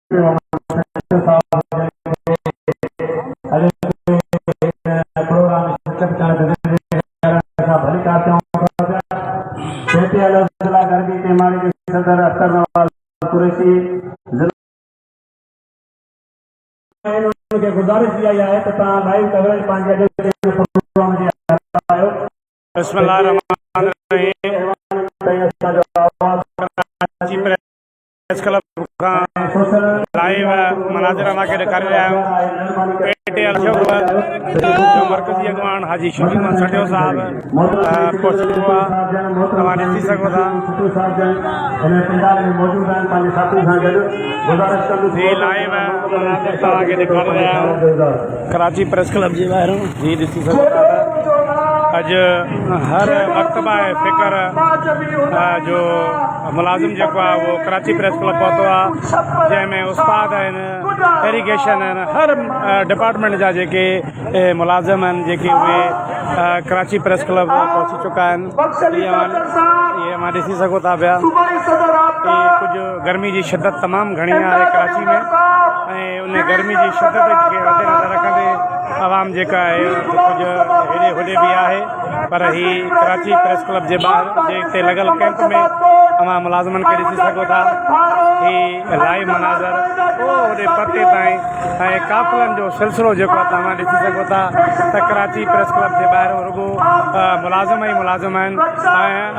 Programme بسم الله الرحمن الرحيم ڪراچي پريس ڪلب کان لائيو مناظر اوهان کي ڏيکاري رهيا آهيون پي ٽي ايل جو مرڪزي اڳواڻ حاجي شفيع محمد سٺيو صاحب پهچي چڪو آهي اوهان ڏسي سگهو ٿا هي لائيو مناظر توهان کي ڏيکاري رهيا آهيون ڪراچي پريس ڪلب جي ٻاهران هي ڏسي سگهو ٿا ته اڄ هر مڪتبه فڪر جو ملازم جيڪو آهي اهو ڪراچي پريس ڪلب پهتو آهي جنهن ۾ استاد آهن ايريگيشن آهن هر ڊپارٽمينٽ جا جيڪي ملازم آهن جيڪي اهي ڪراچي پريس ڪلب پهچي چڪا آهن اهي اوهان ڏسي سگهو ٿا پيا ڪجهه گرمي جي شدت تمام گهڻي آهي ڪراچي ۾ ۽ ان گرمي جي شدت کي مد نظر رکندي عوام جيڪا آهي ڪجهه هيڏي هوڏي به آهي پر هي ڪراچي پريس ڪلب جي ٻاهر جي تي لڳل ڪيمپ ۾ اوهان ملازمن کي ڏسي سگهو ٿا هي لائيو مناظر او هوڏي پرتي تائين ۽ قافلن جو سلسلو جيڪو آهي توهان ڏسي سگهو ٿا ته ڪراچي پريس ڪلب جي ٻاهران رڳو ملازم ئي ملازم آهن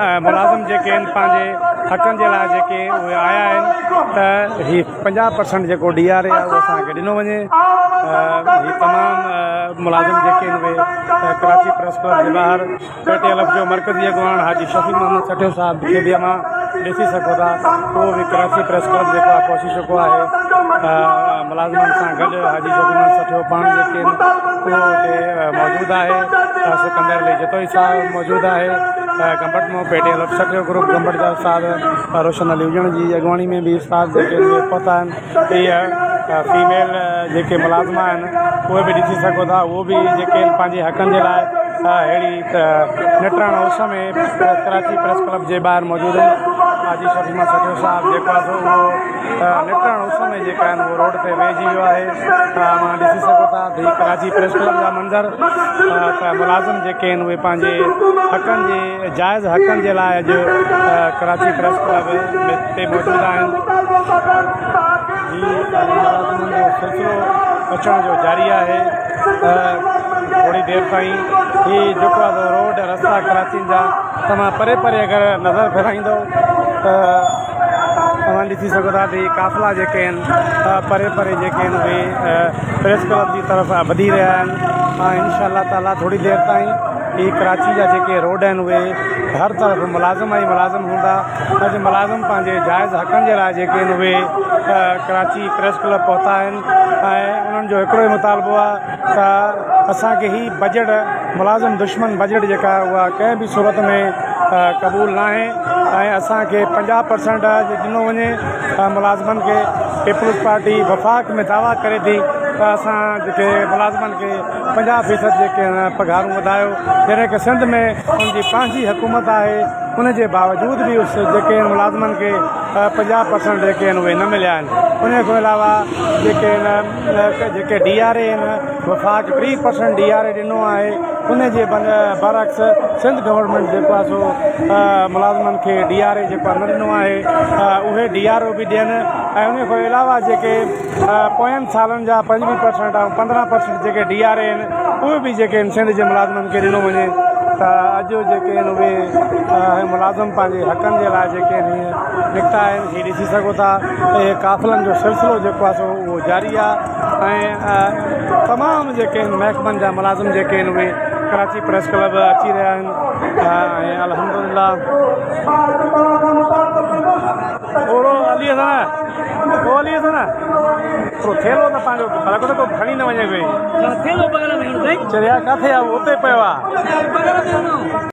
۽ ملازم جيڪي آهن پنهنجي حقن جي لاء جيڪي اهي آيا آهن ته هي 50 پرسنٽ جيڪو ڊي آر اي آهي اهو اسان کي ڏنو وڃي هي تمام ملازم جيڪي آهن اهي ڪراچي پريس ڪلب جي ٻاهر پي ٽي ايل ايف جو مرڪزي اڳواڻ حاجي شفيع محمد سٺيو صاحب کي به اوهان ڏسي سگهو ٿا اهو به ڪراچي پريس ڪلب جيڪو آهي پهچي چڪو آهي ملازمن سان گڏ حاجي شفيع محمد سٺيو پاڻ جيڪي آهن اهو اتي موجود آهي سڪندر علي جتوئي صاحب موجود آهي گمبٽ مون P T L F Sathio group Gambat جا استاد روشن علي اجڻ جي اڳواڻي ۾ به استاد جيڪي پهتا آهن اهي فيميل جيڪي ملازمه آهن اهي به ڏسي سگهو ٿا اهو به جيڪي پنهنجي حقن جي لاء اهڙي ته نٽهڻ اس ۾ ڪراچي پريس ڪلب جي ٻاهر موجود آهن حاجي شفيع محمد سٺيو صاحب جيڪو آهي سو اهو نٽهڻ اس ۾ جيڪا آهن اهو روڊ تي ويهجي ويو آهي اوهان ڏسي سگهو ٿا ته هي ڪراچي پريس ڪلب جا منظر ته ملازم جيڪي آهن اهي پنهنجي حقن جي جائز حقن جي لاء اڄ ڪراچي پريس ڪلب تي موجود آهن هي ملازمن جو سلسلو اچڻ جو جاري آهي ٿوري دير تائين هي جيڪو آهي روڊ رستا ڪراچين جا تمام پري پري اگر نظر ڦيرائيندو ته اوهان ڏسي سگهو ٿا ته هي قافلا جيڪي آهن پري پري جيڪي آهن اهي پريس ڪلب جي طرف وڌي رهيا آهن ۽ انشاء الله تعالي ٿوري دير تائين هي ڪراچي جا جيڪي روڊ آهن اهي هر طرف ملازم ۽ ملازم هوندا اڄ ملازم پنهنجي جائز حقن جي لاء جيڪي آهن اهي ڪراچي پريس ڪلب پهتا آهن ۽ انهن جو هڪڙو ئي مطالبو آهي ته اسان کي هي بجيٽ ملازم دشمن بجيٽ جيڪا آهي اها ڪنهن به صورت ۾ قبول ناهي ۽ اسان کي 50 پرسنٽ ڏنو وڃي ملازمن کي پيپلز پارٽي وفاق ۾ دعويٰ ڪري ٿي ته اسان جيڪي ملازمن کي 50 فيصد جيڪي پگهارون وڌايو جڏهن ڪه سنڌ ۾ ان جي پنهنجي حڪومت آهي ان جي باوجود به اس جيڪي ملازمن کي 50 پرسنٽ جيڪي آهن اهي نه مليا آهن ان کان علاوه جيڪي آهن جيڪي ڊي آر اي آهن وفاق 30 پرسنٽ ڊي آر اي ڏنو آهي ان جي برعڪس سنڌ گورنمينٽ جيڪو آهي سو ملازمن کي ڊي آر اي جيڪو آهي نه ڏنو آهي اهي ڊي آر او به ڏين ۽ ان کان علاوه جيڪي پوين سالن جا 25 پرسنٽ ۽ 15 پرسنٽ جيڪي ڊي آر اي آهن اهي به جيڪي آهن سنڌ جي ملازمن کي ڏنو وڃي ته اڄ جيڪي آهن اهي ملازم پنهنجي حقن جي لاء جيڪي آهن نڪتا آهن هي ڏسي سگهو ٿا اهي قافلن جو سلسلو جيڪو آهي سو اهو جاري آهي ۽ تمام جيڪي آهن محڪمن جا ملازم جيڪي آهن اهي ڪراچي پريس ڪلب اچي رهيا آهن ۽ الحمد لله اورو علي حسن او علي حسن ٿورو ٿيلو ته پنهنجو لڳو ته ڪو کڻي نه وڃي ڪوئي ٿيلو بغل ۾ هڻ سائين چريا ڪاٿي آ اتي پيو آ بغل ۾ هڻو.